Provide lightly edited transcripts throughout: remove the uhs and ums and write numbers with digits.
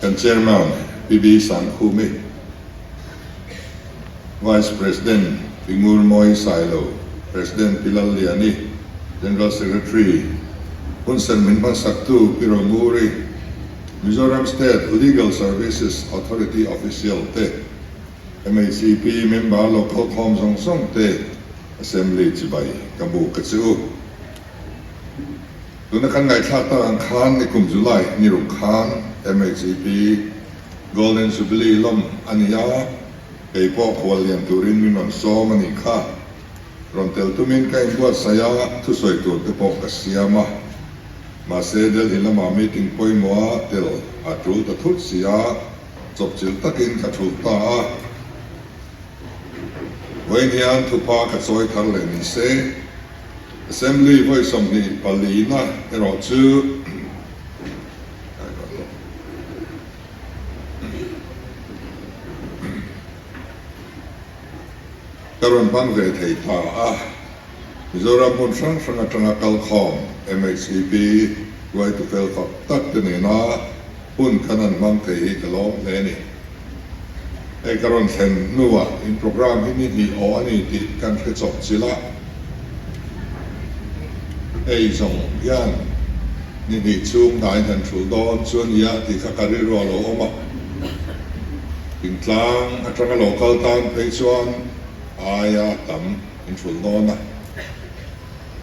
Kan Chairman Pi B Sangkhumi, Vice President Pi Ngurmawi Sailo, President Pi Lalliani, General Secretary Hunsen min hmansaktu Pi Ronguri, Mizoram State Legal Services Authority Official te, MHCP member local khawm zawng zawng te Assembly chibai ka bu ka che u. Tuna kan ngaihthlak tak ang khan nikum July ni ruk khan MHEP Golden Jubilee lawm a ni a, kei pawh khual lian turin min rawn sawm a nih kha. Rawn tel tumin ka inbuatsaih a, thusawi tur te pawh ka siam a. Mahse Delhi lama meeting pawimawh a tel a tul ta thut si a, chawpchilh takin ka thulh ta a. Vawiin hian thupa ka chawi thar leh ni se. Assembly vawi 24 na erawh chu ka rawn hmang ve thei ta a. Mizoram hmun hrang hrang atanga kalkhawm MHEP hruaitu fel fak tak te nena hun kan han hmang thei hi ka lawm hle a ni. Hei ka rawn thlen hnuah in programme hi ni hnih aw a ni tih kan hre chawp chilh a. Hei zawng hian ni hnih chhung hnaiin han thulh dawn chu a nia tih kha ka rilru a lo awm a. Thingtlang atanga lo kal tan phei chuan aia tam in thulh dawn a.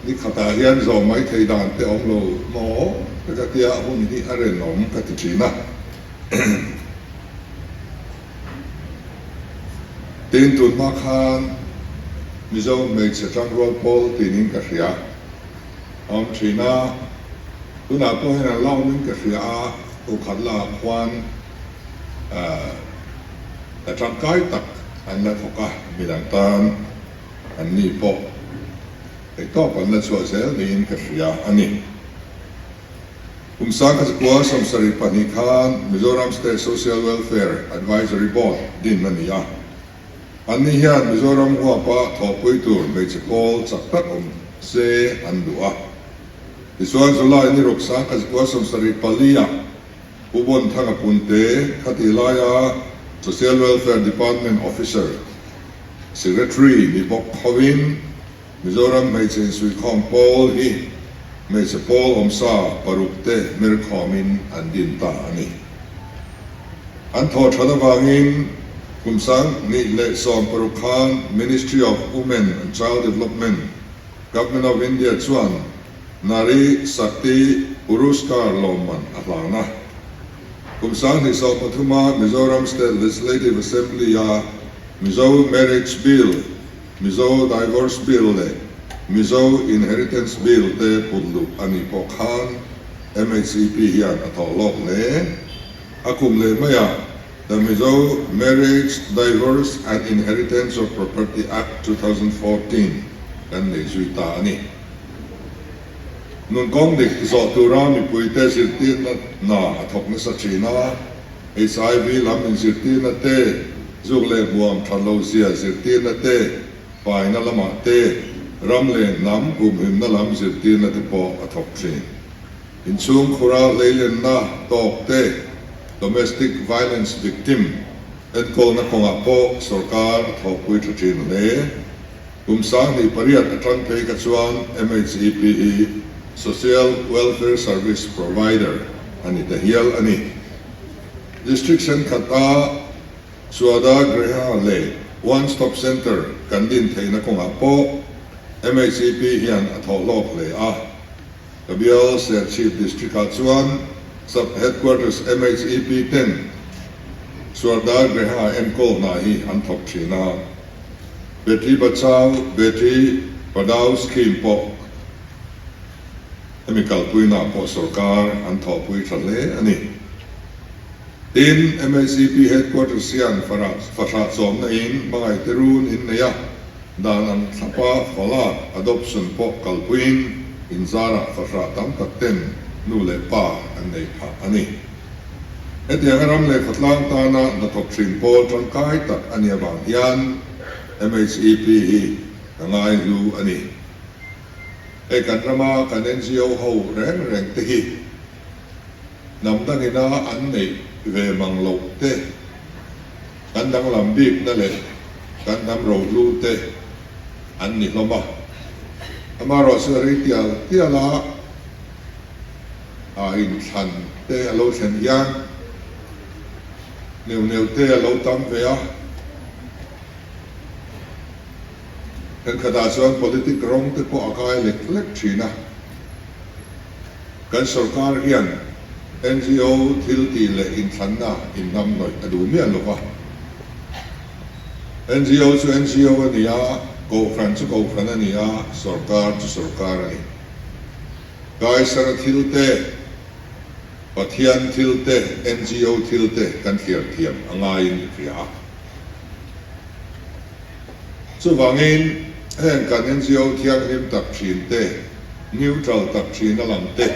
Ni khatah hian zawm mai thei dan te awm lo maw ka tia hun hi a renawm ka ti thin a. Tin, tun hma khan Mizo hmeichhe tangrual pawl tinin ka hria a awm thin a, tunah pawh hian an la awmin ka hria a, kukhat lah khuan ka tangkai tak an la thawk a, midang tan an ni pawh theihtawp an la chhuah zel niin ka hria a ni. Kum 1972 khan Mizoram State Social Welfare Advisory Board din a ni a. Anni hian Mizoram huapa thawhpui tur hmeichhe pawl chak tak awm se an duh a. Tichuan July ni ruk 1974 ah Pu Bonthanga Punte khati laia Social Welfare Department Officer, Secretary ni bawk hovin Mizoram hmeichhe insuihkhawm pawl hi hmeichhe pawl awmsa paruk te hmerkhawmin an din ta a ni. An thawh that avangin kum 2016 khan Ministry of Women and Child Development, Government of India chuan Nari Shakti Puruskar lawmman a hlan a. Kum 2013 a Mizoram State Legislative Assembly a Mizo Marriage Bill, Mizo Divorce Bill leh Mizo Inheritance Bill te put luh a nih pawh khan MHEP hian a thawh lawk hle. A kum leh maiah The Mizo Marriage, Divorce and Inheritance of Property Act 2014 kan nei zui ta a ni. Nun kawng dik zawh tura mipuite zirtirna hna a thawk nasa thin a, HIV lam inzirtirna te, zuk leh hmuam that lo zia zirtirna te, faina lamah te, ram leh hnam kumhimna lam zirtirna te pawh a thawk thin. Inchhung khura hleilenna tawk te, domestic violence victim, enkawlna kawngah pawh sorkar a thawhpui tha thin hle. Kum 2008 atang phei kha chuan MHEP hi Social Welfare Service Provider a ni ta hial a ni. District thenkhat-a Suada Greha leh One Stop Centre kan din theihna kawngah pawh MHEP hian a thawh hlawk hle a. Ka bial Serchhip District-ah chuan Sub Headquarters MHEP ten Suarda Greha enkawl hna hi an thawk thin a. Beti Bachao, Beti Padhao scheme pawh hemi kalpuinaah pawh sorkar an thawhpui tha hle a ni. Tin, MHEP Headquarters hian fahrah chawmna in hmangaih te run in nei a, dan ang thlapa falak, adoption, pawh kalpuiin inzarah fahrah tam tak ten nu leh pa an nei phah a ni. Hetianga ram leh khawtlang tana hnathawk thin pawl tangkai tak a nih avang hian MHEP hi ka ngai hlu a ni. Hei kan rama kan NGO ho reng reng te hi. Hnam dangina an neih ve mang loh te, kan danglam bikna leh kan hnam rohlu te an ni hlawm a. Amaherawh chu a rei tial tial a, a inthlan te a lo thlen hian neuh neuh te a lo tam ve a. Thenkhatah chuan politic rawng te pawh a kai lek lek thin a. Kan sorkar hian NGO thil tih leh inthlanna inhnamhnawih a duh miah lo va. NGO chu NGO a ni a, Kohhran chu Kohhran a ni a, sorkar chu sorkar a ni. Kaisara thil te, Pathian thil te, NGO thil te kan thliar thiam a ngaiin ka hria a. Chuvangin, heng kan NGO thianghlim tak thin te, neutral tak thin a lang te,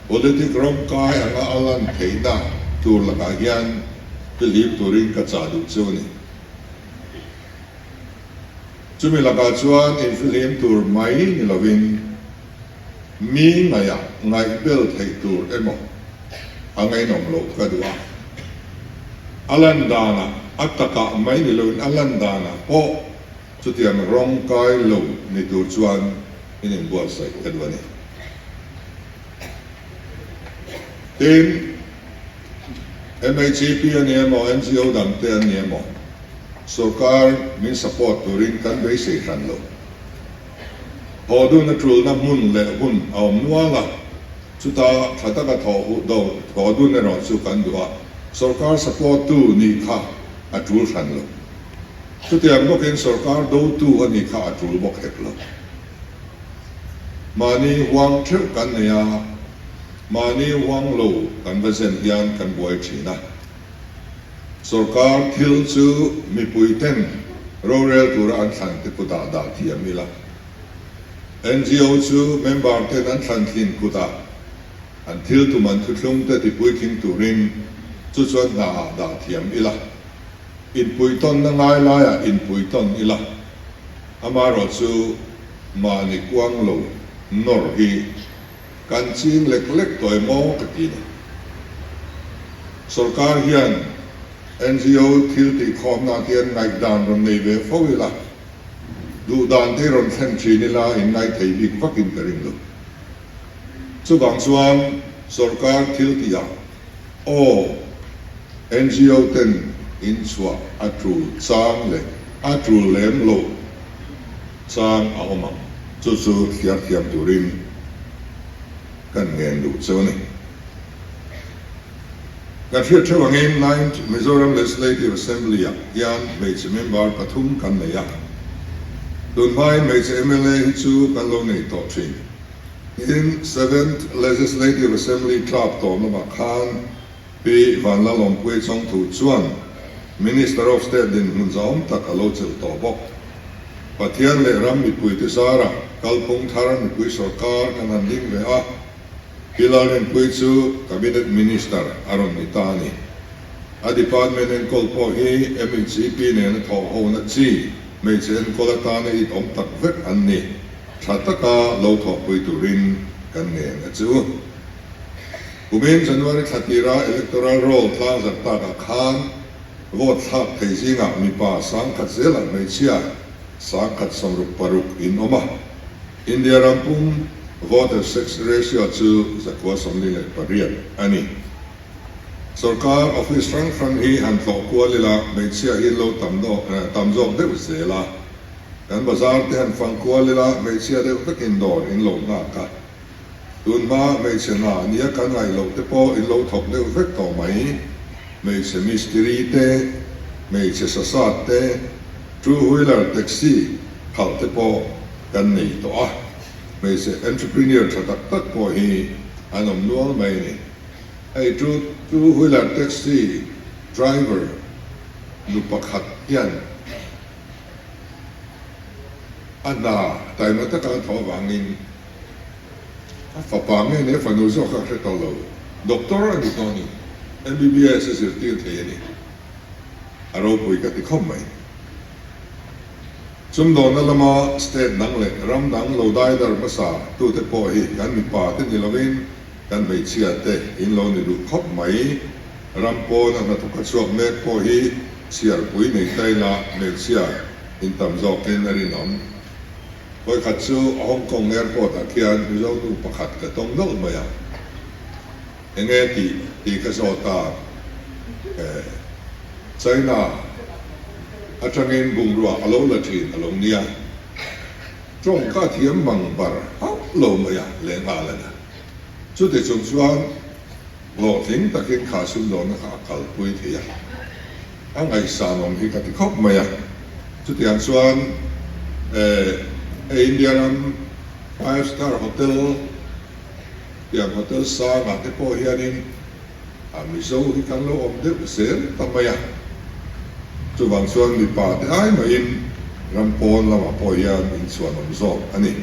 politic rawngkai anga a lan theihna tur lakah hian fihlim turin ka chah duh chu a ni. Chumi lakah chuan infihlim tur mai ni lovin mi ngaihah ngaihbel theih tur emaw a ngainawm loh ka duh a. A lan danah, a takah mai ni loin a lan danah pawh chutiang rawng kai lo ni tur chuan in inbuatsaih ka duh a ni. Tin, MHEP a ni emaw, NGO dangte an ni emaw, sorkar min support turin kan beisei hran lo. Thawh dun a tulna hmun leh hun a awm nual a, chuta tha taka thawh huh do thawh dun erawh chu kan duh a, sorkar support tu nih kha a tul hran lo. Chutiang bawkin sorkar dotu a nih kha a tul bawk hek lo. Mahni huang theuh kan nei a, mahni huang lo kan va zen hian kan buai thin a. Sorkar thil chu mipui ten rorel tura an thlan te kutah dah thiam ila. NGO chu member ten an thlan thlin kutah an thil tum an thuthlung te tipuitling turin chu chuan hna ah dah thiam ila. Inpuitawnna ngai laiah inpuitawn ila. Amaherawh chu mahni kuang lo nawr hi kan ching lek lek tawh em aw ka ti ni. Sorkar hian NGO thil tihkhawmna ah hian ngaihdan rawn nei ve fo ila, duhdan te rawn thlen thin ila in ngaithei bik vakin ka ring lo. Chuvang chuan sorkar thil tihah Aw, NGO ten in chhuah a tul chang leh a tul lem loh chang a awm ang. Chu chu thliar thiam turin kan ngen duh cheu a ni. Kan hriat theuh angin Ninth Mizoram Legislative Assembly-ah hian hmeichhe member pathum kan nei a. Tunhmain hmeichhe mla hi chu kan lo nei tawh thin. Tin, Seventh Legislative Assembly tlak tawh lamah khan Pi Vanlalawmpuii Chawngthu chuan Minister of State dinhmun zahawm tak a lo chelh tawh bawk. Pathian leh ram mipuite zarah kalphung thar mipui sorkar kan han ding ve a, Pi Lalrinpuii chu Cabinet Minister a rawn ni ta a ni. A department enkawl pawh hi MECP nena thawhhona chi hmeichhe enkawl atana it awm tak vek an ni. Tha taka lo thawhpui turin kan ngen a chu. Kumin January thla tira Electoral Roll tlangzarh takah khan vote thlak thei zingah mipa 10,000 zelah hmeichhia 166 in awm a. India ram pum voter sex ratio chu 448 a ni. Sorkar office hrang hrang hi han tlawh kual ila hmeichhia hi an lo tam zawk deuh zel a. Kan bazar te han fang kual ila hmeichhia deuh vekin dawr in lo nghak a. Tun hma hmeichhe hna nia kan ngaih loh te pawh in lo thawk deuh vek tawh mai. Hmeichhe mistiri te, hmeichhe sasat te, two wheeler taxi khalh te pawh kan nei tawh a. Hmeichhe entrepreneur tha tak tak pawh hi an awm nual mai a ni. Hei two wheeler taxi driver nu pakhat hian A hna taima taka a thawh avangin a fapa nge nei a fanu zawk a hre tawh lo. Doctor a ni tawh a ni. MBBS a zirtir thei a ni. A ropui ka ti khawp mai. Sumdawnna lama state dang leh ram dang lo daidar hmasa tute pawh hi kan mipa te ni lovin. Kan hmeichhia te in lo ni duh khawp mai. Ram pawna hnathawk a chhuak mek pawh hi chhiarpui nei ta ila hmeichhia in tam zawkin a rinawm. Vawikhat chu Hong Kong airport ah khian Mizo nu pakhat ka tawng nawlh mai a. Enge tih tih ka zawt a, China atangin bungrua a lo la thin a lo nia. Tawngka thiam mang bar hauh lo mai a lenghal a ni. Chuti chung chuan hlawhtling takin kha sumdawnna kha a kalpui thei a, a ngaihsanawm hi ka ti khawp mai a. Chutiang chuan hei India ram five star hotel tiang hotel sangah te pawh hianin A Mizo hi kan lo awm deuh zel ta mai a, chuvang chuan mipa te ai maiin ram pawn lamah pawh hian inchhuan awm zawk a ni.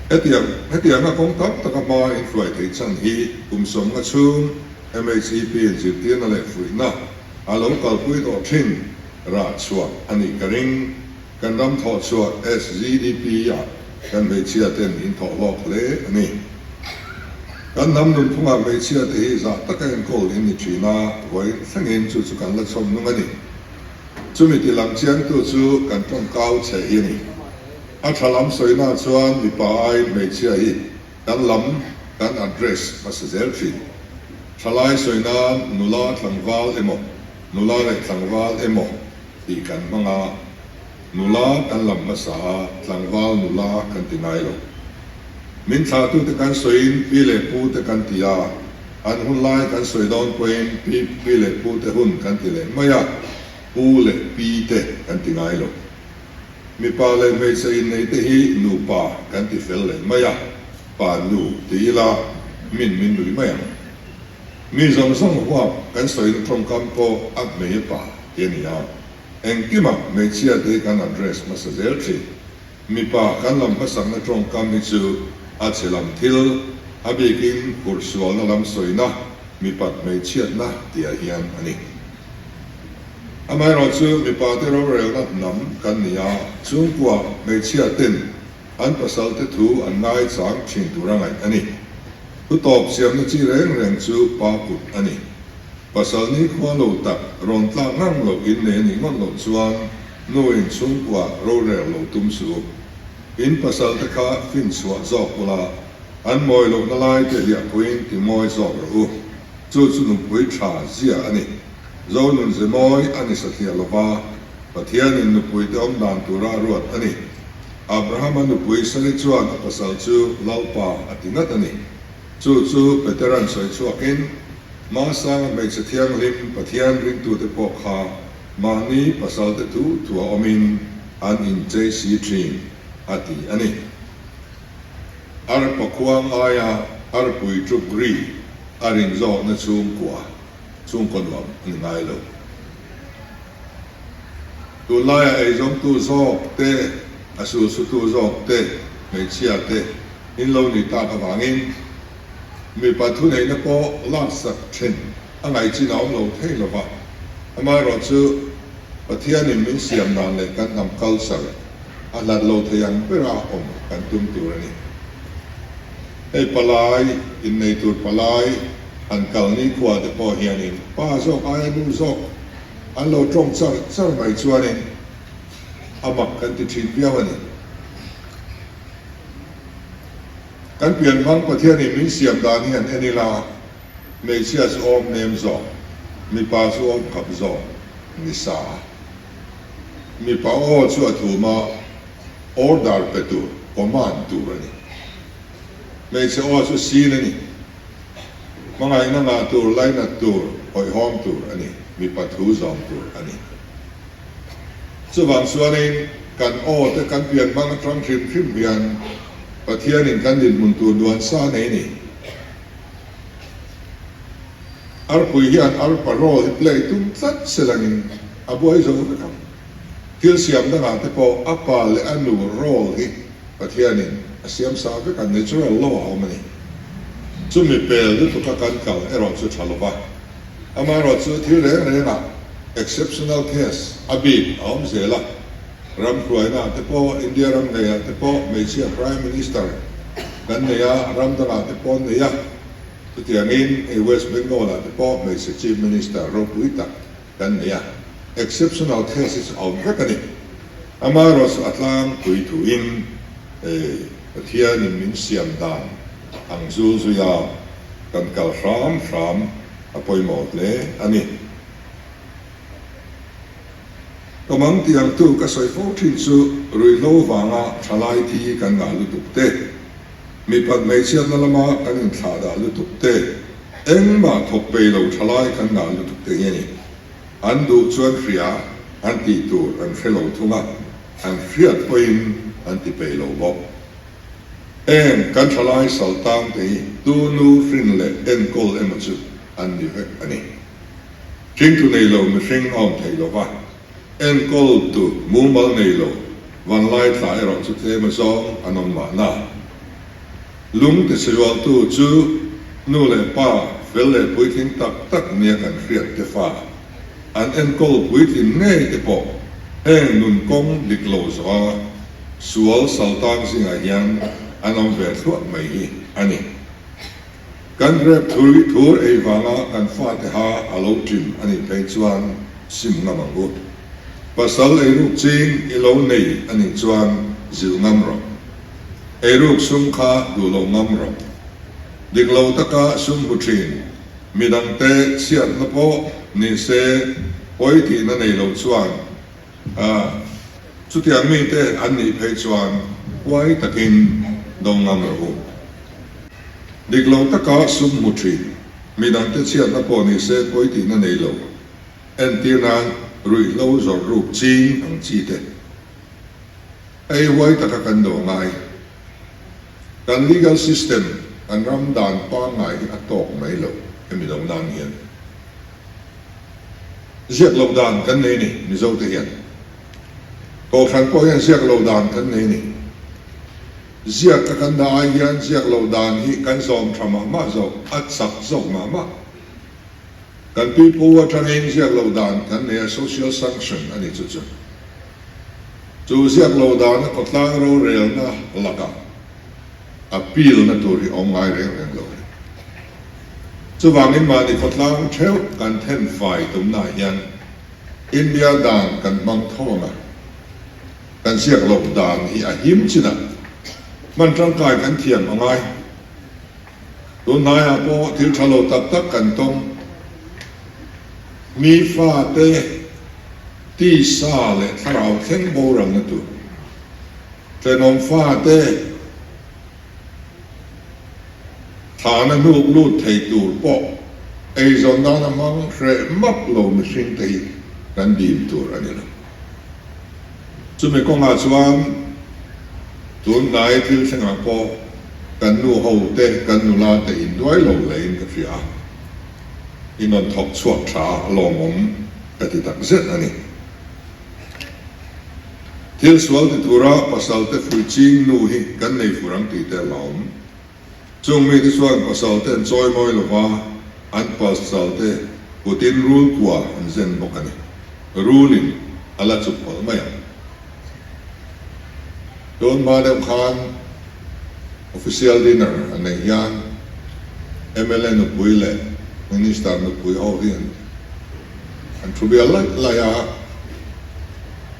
Hetiang hetianga kawng tam taka hma inhruai theih chhan hi kum sawmnga chhung MHEP inzirtirna leh fuihna a lo kalpui tawh thin rah chhuah a nih ka ring. Kan ram thawh chhuah SGDP ah kan hmeichhia ten in thawh hlawk hle a ni. Kan hnam nunphungah hmeichhia te hi zah taka enkawl in ni thin a, vawiin thlengin chu chu kan la chhawm nung a ni. Chumi ti lam chiangtu chu kan tawngkau chhe hi a ni. A tha lam sawina chuan mipa aiin hmeichhia hi kan lam kan address hmasa zel thin. Thalai sawi nan nula tlangval emaw, nula leh tlangval emaw, tih kan hmang a, nula kan lam hmasa a, tlangval nula kan ti ngai lo. Min thlahtute kan sawiin pi leh pu te kan ti a, an hun lai kan sawi dawn pawhin pi pi leh pu te hun kan ti leh mai a, pu leh pi te kan ti ngai lo. Mipa leh hmeichhe innei te hi nupa kan ti fel leh mai a, pa nu ti ila min min nui mai ang. Mi zawng zawng huap kan sawina tawngkam pawh a hmei a pa ti a ni a, engkimah hmeichhia te hi kan address hmasa zel thin. Mipa kan lam hmasakna tawngkam hi chu a chhe lam thil, a bikin hursualna lam sawina, mipat hmeichhiatna tihah hian a ni. Amaherawhchu mipa te rorelna hnam kan ni a, chhungkua hmeichhia ten an pasalte thu an ngaichang thin tur a ngaih a ni. Thu tawp siamna chi reng reng chu pa kut a ni. Pasal nikhua lo tak rawn tlak ngang loh in nei a nih ngawt loh chuan nu in chhungkua rorel lo tum suh u. In pasalte kha finchhuah zawk ula, an mawi lohna lai te hliahpuiin ti mawi zawk rawh u. Chu chu nupui tha zia a ni. Zo nun ze mawi a ni satliah lova, Pathianin nupuite awm dan tura a ruat a ni. Abrahama nupui Sari chuan a pasal chu Lalpa a ti ngat a ni. Chu chu Petera'n sawi chhuakin, Hmasanga hmeichhe thianghlim Pathian ringtute pawh kha mahni pasalte thu thua awmin an inchei si thin, a ti a ni. Arpa khuang aia arpui ṭuk ri a rin zawkna chhungkua, chhungkaw nuam a ni ngai lo. Tunlaia eizawmtu zawk te, a sulsutu zawk te, hmeichhia te in lo nih tak avangin mipa thuneihna pawh laksak then a ngaihchin a awm lo thei lo va. Amaherawh chu Pathianin min siam dan leh kan hnam culture a hlat lo thei ang bera awm kan tum tur a ni. Hei palai, innei tur palai han kal nikhua te pawh hianin pa zawk aia nu zawk An lo tawng char char mai chuanin a mak kan ti thin viau a ni. Kan pianhmang Pathianin min siam dan hi han en ila, hmeichhia chu awm nem zawk, mipa chu awm khap zawk ni sa a. Mipa aw chu a thum a, order pe tur, command tur a ni. Hmeichhe aw chu sin a ni. Hmangaihna ngah tur, lainat tur, hawihhawm tur a ni, mipa thu zawm tur a ni. Chuvang chuanin kan aw te kan pian hmang atang hrim hrim hian Pathianin kan dinhmun tur duan sa nei ni. Arpui hian arpa role hi play tum tlat se langin a buai zo vek ang. Thil siam dangah te pawh a pa leh a nu role hi Pathianin a siam sa vek a, natural law a awm a ni. Chumi pel lutuka kan kal erawh chu tha lova, amaherawh chu thil reng rengah exceptional case a bik a awm zel a, ram hruainaah te pawh, India ram ngeiah te pawh hmeichhia Prime Minister. kan nei a, ram dangah te pawh an nei a. Chutiangin hei West Bengal ah te pawh hmeichhe Chief Minister ropui tak kan nei a, exceptional case hi chu a awm vek a ni. Amaherawh chu a tlangpui thuin hei Pathianin min siam dan ang zul zuia kan kal hram hram a pawimawh hle a ni. Ka mang tiangtu ka sawi fo thin chu ruihhlo vanga thalai thi kan ngah lutuk te, mipat hmeichhiatna lama kan inthlah dah lutuk te, engmah thawk pei lo thalai kan ngah lutuk te hi a ni. An duh chuan hria an tih tur an hre lo thung a, an hriat pawhin an ti pei lo bawk. Heng kan thalai saltang te hi tu nu hrin leh enkawl emaw chu an ni vek a ni. Hringtu nei lo mihring a awm thei lo va, enkawl tu mumal nei lo vanlai thla erawh chu tlem a zawng an awm mahna. Lung tichhezualtu chu nu leh pa fel leh puitling tak tak nia kan hriat te fa an enkawl puitlin ngei te pawh heng nun kawng dik lo zawha sual saltang zingah hian an awm ve thluah mai hi a ni. Kan rep thur thur ei vanga kan fate ha a lo ṭin a nih phei chuan sim ngam ang u. Pasal eiruk ching i lo nei a nih chuan zilh ngam rawh. Eiruk sum kha duh lo ngam rawh. Dik lo taka sum hmu ṭhin midangte chhiatna pawh ni se pawi tihna nei lo chuan A, chutiang mite an nih phei chuan huai takin do ngam rawh u. Dik lo taka sum hmu thin, midangte chhiatna pawh ni se pawi tihna nei lo, entir nan ruihhlo zawrh ruk ching ang chi te. Hei huai taka kan do ngai. Kan legal system, kan ram dan pangngai hi a tawk mai lo hemi do nan hian. Ziak loh dan kan nei ni Mizo te hian. Kohhran pawh hian ziak loh dan kan nei ni. Ziak ka kan dah ai hian ziak loh dan hi kan zawm tha mah mah zawk, a chak zawk mah mah. Kan pipu atangin ziak loh dan kan nei a, social sanction a ni chu chu. Chu ziak loh dana khawtlang rorelna lakah appeal na tur hi awm ngai reng reng lo a ni. Chuvangin mahni khawtlang theuh kan then fai tumnaah hian India dan kan hmang tho ang a, kan ziak loh dan hi a him chinah hman tangkai kan thiam a ngai. Tun hnaiah pawh thil tha lo tak tak kan tawng. Mi fate tisa leh thlarau thleng boralna tur. Thenawm fate thlana hnuk lut thei tur pawh eizawn nana hmang hreh map lo mihring te hi kan dim tur a ni lo. Chumi kawngah chuan tun hnai thil thlengah pawh kan nu ho te, kan nula te induai lo hlein ka hria a, in rawn thawk chhuak tha a lawmawm ka ti tak zet a ni. Thil sual ti tura pasalte fuih ching nu hi kan nei fur ang tih te a la awm. Chung mite chuan pasalte an chawi mawi lo va, an pasalte kutin rul kua an zen bawk a ni. Rulin a la chuk palh mai ang. Tun hma deuh khan official dinner an neih hian mla nupui leh minister nupui ho hian An thu bial laih laih a,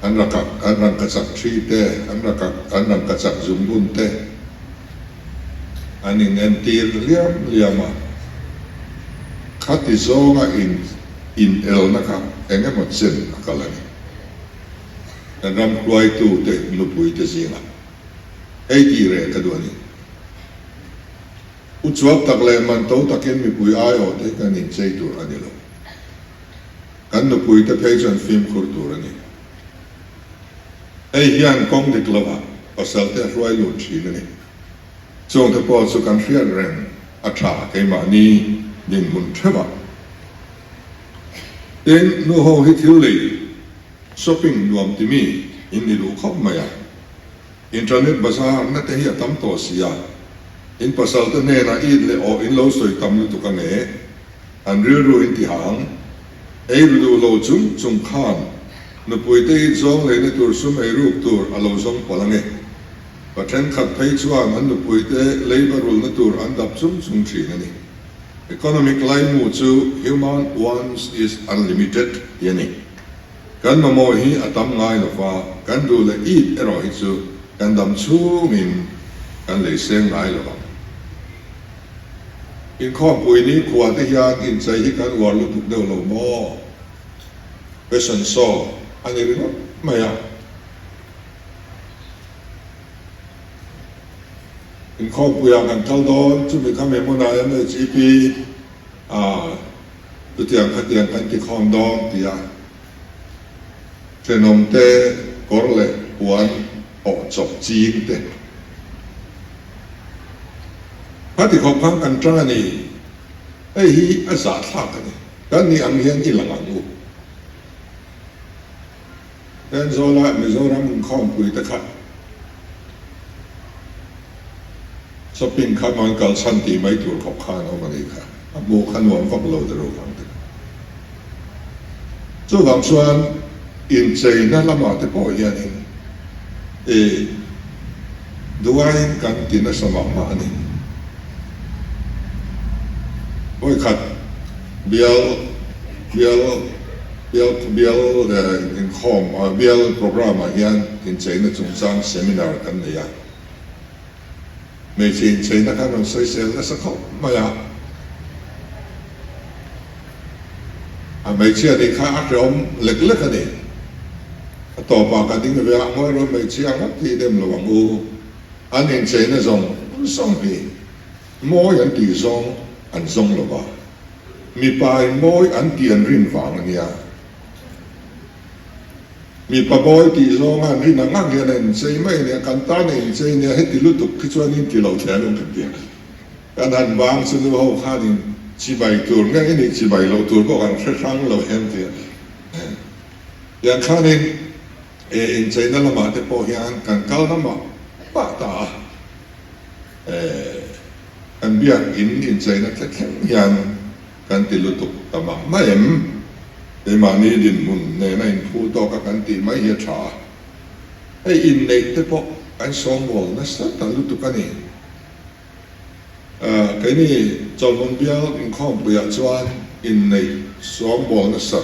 an rakak, an rangkachak thi te, an rakak, an rangkachak zungbun te an in entir liam liam a. Khati zawnga in in elna kha eng emaw chen a kal a ni. Kan ram hruaitu te nupui te zingah hei tih reh ka duh a ni. U chuak tak leh man to takin mipui aiawh te kan inchei tur a ni lo. Kan nupui te phei chuan fimkhur tur a ni. Hei hian kawng dik lovah pasal te a hruai lut thin a ni. Chung te pawh chu kan hriat reng a tha keimahni dinhmun theuhah. Tin, nu ho hi thil lei, shopping, nuam timi in ni duh khawp mai a. Internet bazar na te hi a tam tawh si a, in pasal te hnenah it leh awh in lo sawi tam lutuk a nge, an rilru in ti hang. Ei ru duh lo chung chung khan nupui te it zawng leina tur sum ei ruk tur a lo zawng palh a nge. Pa thenkhat phei chuan an nupuite leiba rulna tur an dap chung chung thin a ni. Economic laimu chu human wants is unlimited tih a ni. Kan mamawh hi a tam ngai lo va, kan duh leh it erawh hi chu kan dam chhungin kan lei seng ngai lo ang. Inkhawmpui ni khua te hian inchei hi kan uar lutuk deuh lo maw? Fashion show a ni ringawt mai a. Inkhawmpuiah kan kal dawn, chumi khami hmunah MHEP ah chutiang khatiang kan ti khawm dawn ti a. Thenawmte kawr leh puan awh chawp ching te. Khati khawp khan kan tang a ni. Hei hi a zahthlak a ni. Kan nih ang hian i lang ang u. Thenzawl-a Mizoram inkhawmpui te kha shopping kha man kal chhan tih mai tur khawp khan awm a nih kha. A hmuh kha nuam vak lo deuh vang te kha. Chuvang chuan incheina lamah te pawh hianin i duaiin kan ti nasa mah mah a ni. Vawikhat bial bial bial bial inkhawm bial programme ah hian incheina chungchang seminar kan nei a. Hmeichhe incheina khan rawn sawisel nasa khawp mai a. A hmeichhia nih kha a hrehawm lek lek a ni. A tawpah ka ding ve a, ngawi rawh hmeichhia ngawt hi dem lo ang u. An incheina zawng zawng hi mawi an tih zawng an zawng lo va, mipa in mawi an tih an rin vang a nia. Mipa bawi tih zawnga an rin ang ang hian a inchei mai a nia, kan tan a inchei nia, heti lutuk khi chuan in ti lo thei alawm kan ti a. Kan han bang chu nu ho khanin chibai tur nge i nih chibai loh tur pawh kan hre hrang lo hian ti a. Tiang khanin e incheina lamah te pawh hian kan kal na mah mah ta a, e kan biak in incheina thleng thleng hian Kan ti lutuk ta mah mah em? Keimahni dinhmun nena inphu tawka kan tih mai hi a tha a. Hei inneih te pawh kan sawngbawl nasa ta lutuk a ni. Keini Chawlhmun bial inkhawmpuiah chuan inneih sawngbawl nasat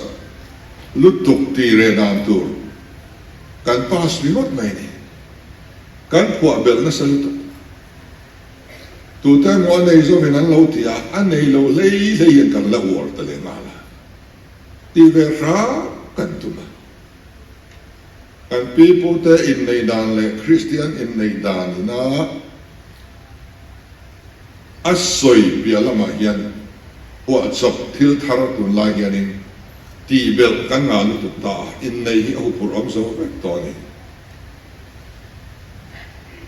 lutuk tih reh dan tur kan pass ringawt mai a ni. Kan phuah belh nasa lutuk. Tute emaw a nei zawmin an lo ti a, a nei lo hlei hlei hian kan la uar ta leh nghal a, tih ve hram kan tum a. Kan pi pute inneih dan leh Kristian inneih dan ina a sawi piah lamah hian phuahchawp thil thar tunlai hianin tihbelh kan ngah lutuk ta a, inneih hi a huphurh awm zo vek tawh a ni.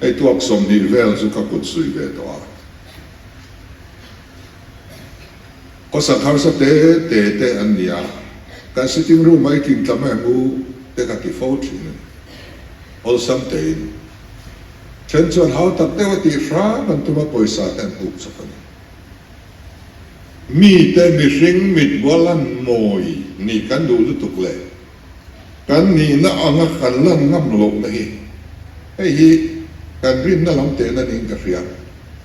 Hei tuak 20 vel chu ka kut zui ve tawh a. Khawsak harsa te te te an ni a, kan sitting room a i tling tla mai ang u te ka ti fo thin a ni. Awlsam tein then chuan hau tak deuh a tih hram an tum a pawisa te an puk chawk a ni. Mite mihring mitbual lan mawi nih kan duh lutuk leh Kan nihna anga kan lan ngam lohna hi hei hi kan rinna lam tehna niin ka hria.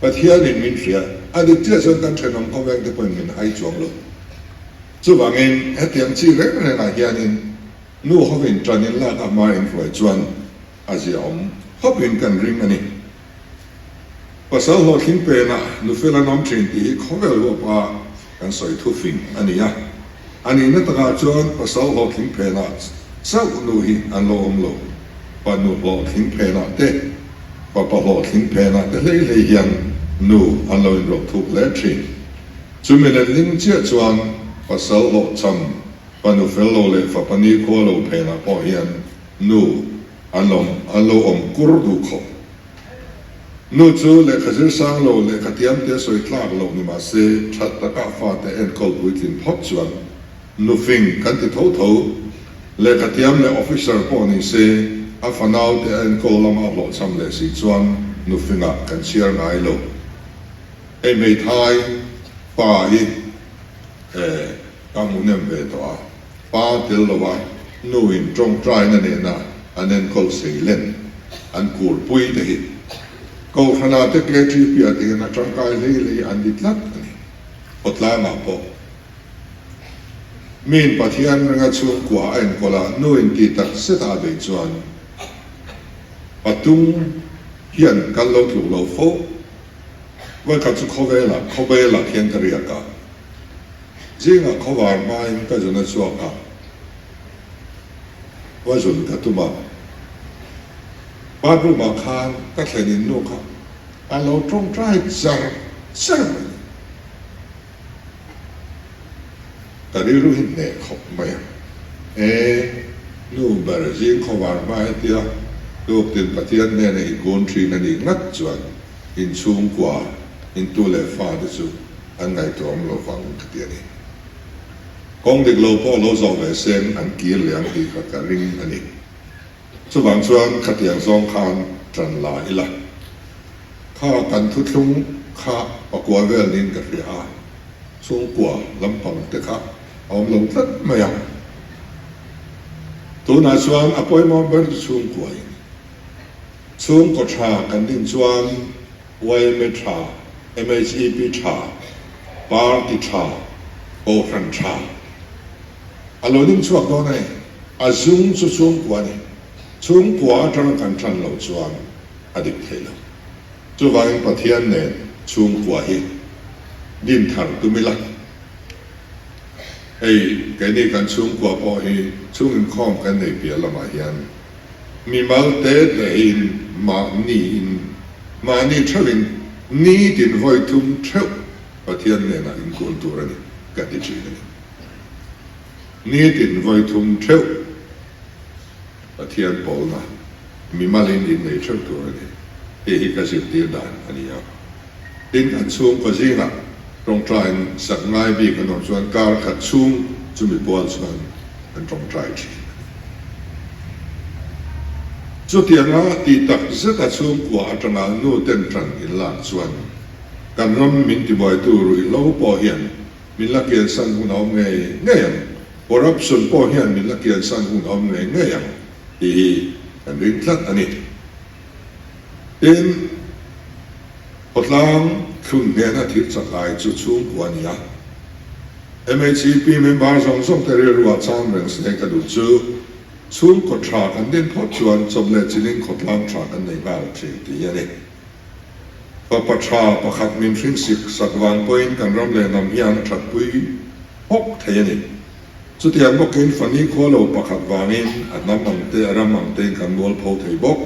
Pathianin min hria a dik chiah chuan kan thenawm khawveng te pawhin min hai chuang lo. Chuvangin hetiang chi reng rengah hianin nu hovin tan in lak a hma in hruai chuan a ziaawm khawpin kan ring a ni. Pasal hlawhtling penah nufel an awm thin tih hi khawvel huapa kan sawi thufing a ni a. A nihna takah chuan pasal hlawhtling phenah chauh nu hi an lo awm lo. Fanu hlawhtling phenah te, fapa hlawhtling phenah te hlei hlei hian nu an lo inrawlh thuk hle thin. Chumi letling chiah chuan pasal hlawhchham, fanu fel lo leh fapa nikhua lo phenah pawh hian nu an lo an lo awm kur duh khawp. Nu chu lehkha zir sang lo, lehkha thiam tia sawi tlak loh ni mah se, that takah fate enkawl puitlin phawt chuan nufing kan ti tho tho. Lehkha thiam leh officer pawh ni se, a fanaute a enkawl lama a hlawhchham leh si chuan nufingah kan chhiar ngai lo. Hei hmeithai pa hi ka hmu nem ve tawh a, pa tel lova nu in tawngtaina nena an enkawl sei len an kurpui te hi. Kohhranah te KTP-ah te hian a tangkai hlei hlei an ni tlat a ni. Khawtlangah pawh miin Pathian ringa chhungkua a enkawl a, nu in tih tak zet a beih chuan patung hian kan lo tluk lo fo. Vawikhat chu khawvelah, khawvelah khian ka riak a, zingah khawvar hmain ka zun a chhuak a, va zun ka tum a, bathroom ah khan ka thlen in nu kha a lo tawngtai char char mai. Ka rilru hi hneh khawp mai a, e nu ber zing khawvar hma hetia tuk tin Pathian hnena i kun thin a nih ngat chuan inchhungkua intu leh fate chu an ngaihtuahawm lo vang ka ti a ni. Kawng dik lo pawh lo zawh ve seng an kir leh ang tih kha ka ring a ni. Chuvang chuan khatiang zawng khan ṭan la ila. Kha kan thuthlung kha pakua vel niin ka hria a, chhungkua lampang te kha a awm lo tlat mai a. Tunah chuan a pawimawh ber chu chhungkua in chhungkaw ṭha kan din chuan yma ṭha, MHEP ṭha, party ṭha, kohhran ṭha a lo ding chhuak dawn a ni. A zung chu chhungkua a ni. Chhungkua atanga kan ṭan loh chuan a dik thei lo. Chuvangin Pathian nen chhungkua hi din thar tum ila. Hei keini kan chhungkua pawh hi chhung inkhawm kan nei piah lamah hian mimal te tein mahniin mahni theuhin nitin vawi thum theuh Pathian hnenah inkun tur a ni ka ti thin a ni. Nitin vawi thum theuh Pathian pawlna mimalin innei theuh tur a ni tih hi ka zirtir dan a ni a. Tin, an chhungkaw zingah tawngtaiin sak ngai bik an awm chuan kar khat chhung chumi pual chuan an tawngtai thin a ni. Chutianga tih tak zeta chhungkua atanga nu ten tan inlak chuan kan ram min tibuaitu ruihhlo pawh hian Min la kiansan hun a awm ngei ngei ang, corruption pawh hian min la kiansan hun a awm ngei ngei ang tih hi kan ring tlat a ni. Tin, khawtlang thlun hnena thil chakai chu chhungkua a ni a. MHEP member zawng zawng te rilruah chang reng se ka duh chu chhungkaw tha kan din phawt chuan chawp leh chilin khawtlang tha kan nei nghal thin tih hi a ni. Fapa tha pakhat min hring sik sak vang pawhin kan ram leh hnam hian a thatpui hawk thei a ni. Chutiang bawkin fani khua lo pakhat vangin a hnam ang te a ram ang tein kan mual pho thei bawk.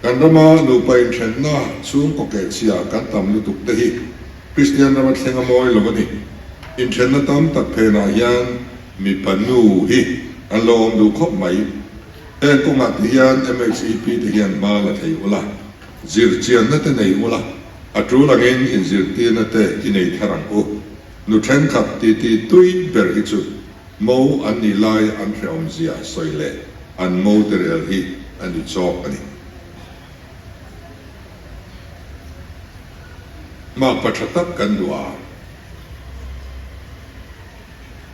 Kan rama nupa inthenna chhungkaw kehchhia kan tam lutuk te hi Kristian rama thleng a mawi lo a ni. Inthenna tam tak phenah hian mipa nu hi an lo awm duh khawp mai. Heng kawngah te hian MHEP te hian hma la thei ula. Zirchianna te nei ula, a tul angin inzirtirna te i nei thar ang u. Nu thenkhat titi tui ber hi chu mo an nih lai an hrehawmzia sawi leh an mo te rel hi a ni chawk a ni. Makpa tha tak kan duh a.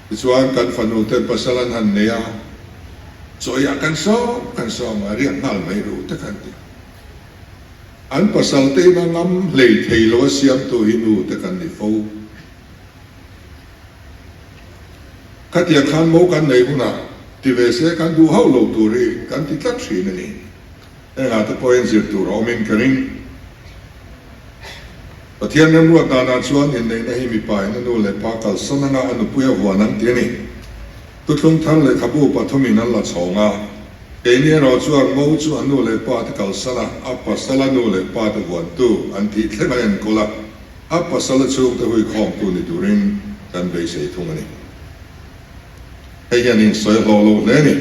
Tichuan kan fanu ten pasal an han nei a, chawiah kan sawm kan sawm a, riak nghal mai ru te kan ti. An pasal te in a ngam hlei thei lo a siamtu hi nu te kan ni fo. Khatiang khan mo kan nei hunah ti ve se kan duh hauh lo tur hi kan ti tlat thin a ni. Hengah te pawhin zir tur a awmin ka ring. Pathian remruat danah chuan inneihna hi mipa in a nu leh pa kalsan anga a nupui a vuan ang ti a ni. Thuthlung thar lehkhabu pathumin an la chhawng a. Keini erawh chuan mo chu a nu leh pa te kalsan a, a pasala nu leh pa te vuantu an tih thleng a enkawl a, a pasala chhungte huikhawmtu ni turin kan beisei thung a ni. Hei hian insawi hlawh lo hle a ni.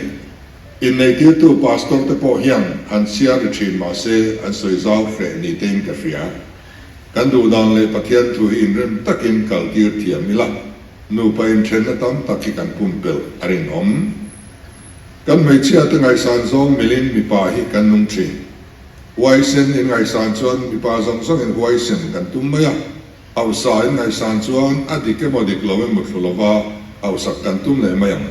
Inneitirtu pastor te pawh hian han chhiar ri thin mah se an sawi zau hreh ni tein ka hria. Kan duhdan leh Pathian thu hi inrem takin kaltir thiam ila, nupa inthenna tam tak hi kan pumpelh a rinawm. Kan hmeichhia te ngaihsan zawng milin mipa hi kan nung thin. Huaisen in ngaihsan chuan mipa zawng zawng in huaisen kan tum mai a, hausa in ngaihsan chuan a dik emaw dik lo emaw thlu lova hausak kan tum leh mai ang.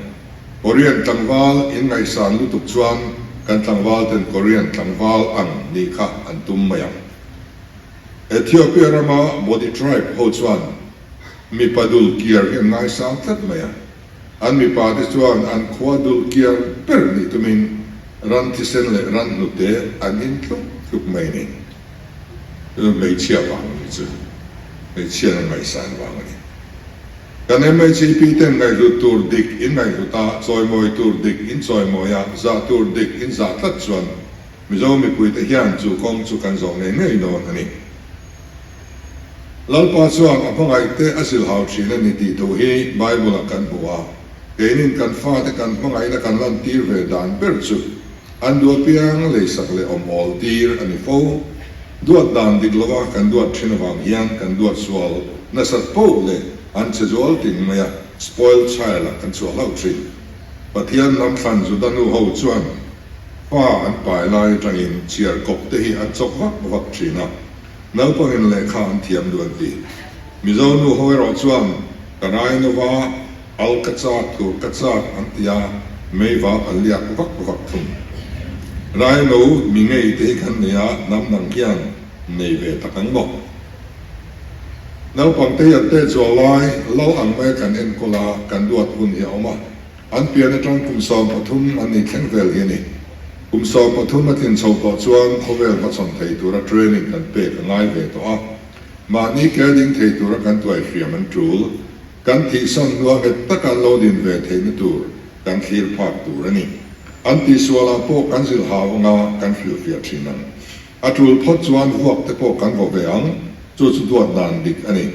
Korean tlangval in ngaihsan lutuk chuan kan tlangval ten Korean tlangval ang nih kha an tum mai ang. Ethiopia rama Bodi tribe ho chuan mipa dul kiar hi an ngaisang tlat mai a. An mipa te chuan an khua dul kiar ber nih tumin ran thisen leh ran hnute an in tluk tluk mai a ni. Chu hmeichhia vang a ni chu. Hmeichhia an ngaihsan vang a ni. Kan MHEP ten ngaihhlut tur dik in ngaihhlut a, chawimawi tur dik in chawimawi a, zah tur dik in zah tlat chuan Mizo mipuite hian chu kawng chu kan zawh ngei ngei dawn a ni. Lalpa chuan a hmangaihte a zilhau thin a ni tih thu hi Bible-ah kan hmu a, keinin kan fate kan hmangaihna kan lantir ve dan ber chu an duh apiang leisak leh awm awl tir a ni fo. Duat dan dik lova kan duat thin avang hian kan duat sual nasat poh leh an che zual ting mai a, spoiled child-ah kan chhuah hlauh thin. Pathian lam thlan Juda nu ho chuan Fa an pai lai atangin chhiar kawp te hi an chawk vak vak thin a, naupangin lehkha an thiam duh an ti. Mizo nu ho erawh chuan ka rai nova, al ka chak, tur ka chak an ti a, mei vap an liak vak vak thung. Raino mi ngei te hi kan nei a, hnam dang hian nei ve tak ang maw? Naupang te hi an te zual lai, lal ang maia kan enkawl a, kan duat hun hi a awm a. An pian atang kum 13 an ni thleng vel hi a ni. Kum 13 a tlin chho tawh chuan khawvel hmachhawn thei tura training kan pek a ngai ve tawh a. Mahni ke ding thei tura kan tuai hriam an tul. Kan thihsan hnua nghet taka an lo din ve theihna tur kan thlir phak tur a ni. An tihsualah pawh kan zilh hau anga kan hrilhfiah thin ang. A tul phawt chuan vuak te pawh kan vaw ve ang, chu chu duat dan dik a ni.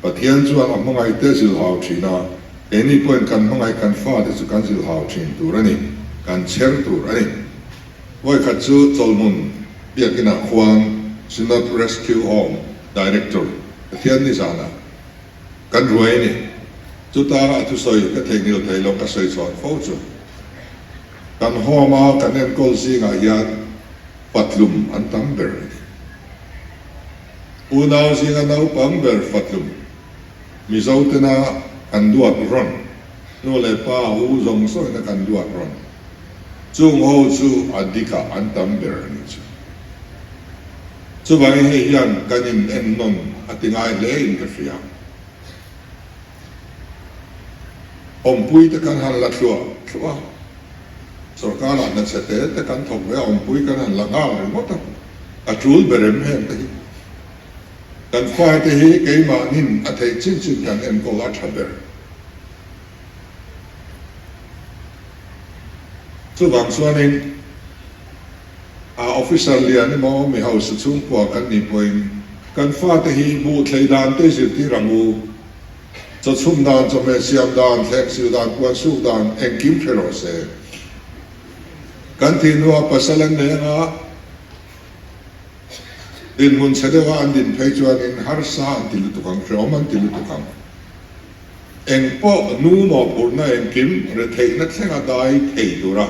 Pathian chuan a hmangaih te zilhau thin a, keini pawhin kan hmangaih kan fate chu kan zilhau thin tur a ni, kan chher tur a ni. Vawikhat chu Chawlhmun biakinah khuan Synod Rescue Home Director Pathian nizanah kan ruai a ni. Chuta a thusawi ka theihnghilh thei lo ka sawi chhuah fo chu. Kan home a kan enkawl zingah hian Fatlum an tam ber a ni. Unau zinga naupang ber Fatlum, Mizo tena kan duat rawn, nu leh pa u zawng zawngina kan duat rawn, chung ho chu a dikah an tam ber a ni chu. Chuvangin hei hian kan in ennawn a ti ngai hle in ka hria. Awmpui te kan han la thluah thluah a, sorkarah hna chhe te te kan thawk ve a, awmpui kan han la nghal ringawt a, a tul ber em heng te hi. Kan fate hi keimahnin a theih chin chin kan enkawl a tha ber. Chuvang chuanin a officer lian emaw mi hausa chhungkua kan nih pawhin kan fate hi buh thlei dan te zirtir ang u. Chaw chhum dan, chawhmeh siam dan, thleng sil dan, puan suk dan engkim hre rawh se. Kan thih hnuah pasal an nei anga dinhmun chhe deuha an din phei chuanin harsa an ti lutuk ang, hreawm an ti lutuk ang. Eng pawh nu mawhphurhna engkim retheihna thlenga dai thei tura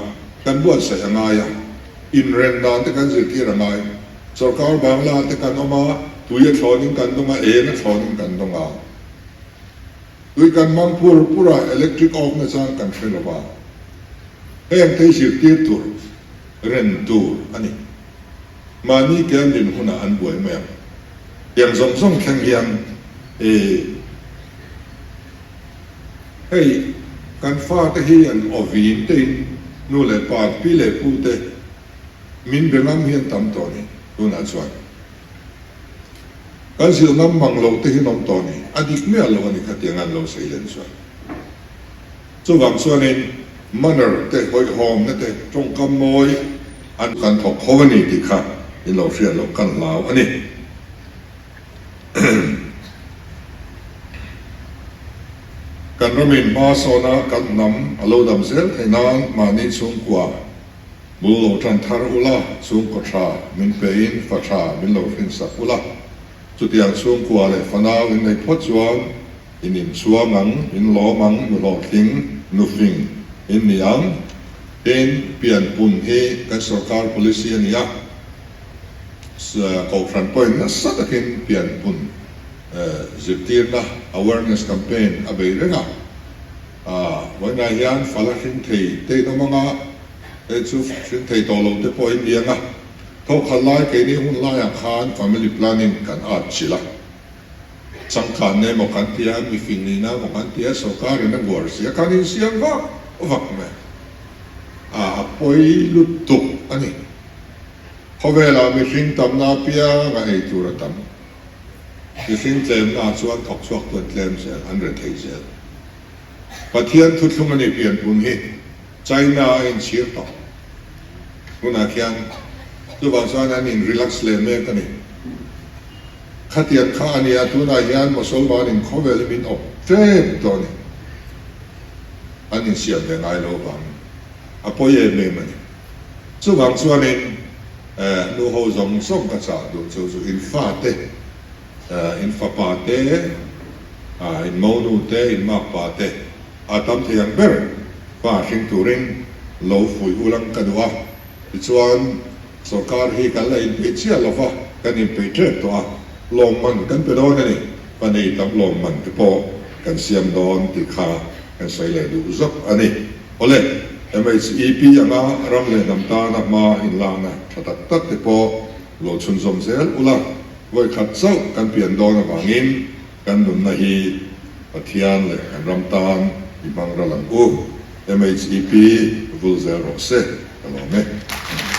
kan buatsaih a ngai a, inren dan te kan zirtir a ngai. Sorkar Bangla te kan awm a, tui a thlawnin kan dawng a, eng a thlawnin kan dawng a. Tui kan hmang pur pur a, electric off na chang kan hre lo va. Heng te hi zirtir tur, ren tur a ni. Mahni ke an din hunah an buai mai ang. Tiang zawng zawng thleng hian i hei kan fate hi an awvin tein nu leh pa, pi leh pu te Min be ngam hi an tam tawh a ni tunah chuan. Kan zilh ngam mang loh te hi an awm tawh a ni. A dik miah lo a ni khatiang an lo sawi len chuan. Chuvang chuanin manner te, hawihhawmna te, tawngkam mawi an kan thawk ho a ni tih kha in lo hriat loh kan hlau a ni. Kan ramin hma sawna kan hnam a lo dam zel theih nan mahni chhungkua Bul lo tan thar ula, chhungkaw tha min pein fa tha min lo hrinsak ula. Chutiang chhungkua leh fanau in nei phawt chuan in inchhuang ang, in lawm ang, nu hlawhtling, nu fing in ni ang. Tin, pianpun hi kan sorkar policy a ni a, Kohhran pawhin nasa takin pianpun zirtirna, awareness campaign, a bei reng a. Vawiinah hian fala hring thei te in awm ang a, hei chu hring thei tawh lo te pawh in ni ang a. Thawkhat lai keini hun laiah khan family planning kan at chilh a. Changkanna emaw kan ti a, mifing nihna emaw kan ti a, sorkarin a buar sia khan insiam vak vak mai a, a pawi lutuk a ni. Khawvelah mihring tamna apianga ei tur a tam. Mihring tlemnaah chuan thawk chhuak tu an tlem zel, an rethei zel. Pathian thuthlung a ni pianpun hi China a inchhir tawh. Tunah khian chuvang chuan an in relax leh mek a ni. Khatiang kha a nia, tunah hian Mosolmanin khawvel hi min awp tep tawh a ni. An insiam ve ngai lo vang a pawi em em a ni. Chuvang chuanin nu ho zawng zawng ka chah duh chu chu in fate, in fapa te, in monu te, in makpa te a tam thei ang ber fa hring turin lo fuih ulang ka duh a. Tichuan Sorkar hi kan la inpeih chiah lo va, kan inpeih tep tawh a, lawmman kan pe dawn a ni, fa nei tam lawmman te pawh kan siam dawn tih kha kan sawi leh duh zawk a ni. Awle, MHEP anga ram leh hnam tana hma inlakna tha tak tak te pawh lo chhunzawm zel ula, vawikhat chauh kan pian dawn avangin kan nunna hi Pathian leh kan ram tan i hmang ral ang u. MHEP vul zel rawh se, ka lawm e.